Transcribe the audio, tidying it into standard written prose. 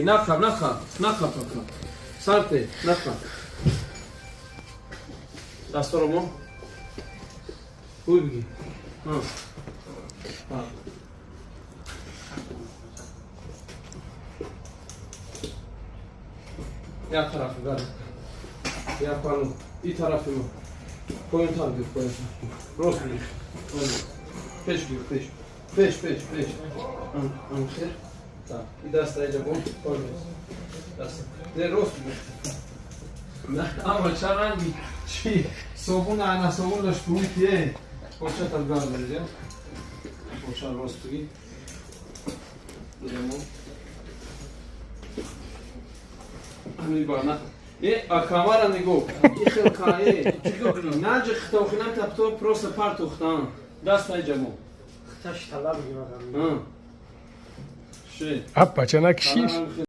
Нахаб, нахаб, нахаб, нахаб. Сарте, нахаб. Дастора мо. Хуй биги. Ҳа. Ҳа. Як тарафи гар. Як пану. И тарафи мо. Поёнтар гир, поёнтар. Рост бигир. Пеш гир, пеш. Пеш, пеш, пеш. Ан, ан, хер. Так, и даста иҷа бо. Поён. Даста. Не, рост бигир. На, ама чаранги. Чи? Собун ана собун дошт буйти. Почата гар бережем. Поча рост бигир. Бизамо. Ами ба на. Е, а камара нигоҳ. И хел ка, е. Наҷи хитохинам тапто просто партохтан. Даста иҷа мо. Хиташ талаб гирам. Ҳа. Ши. А бача накишиш.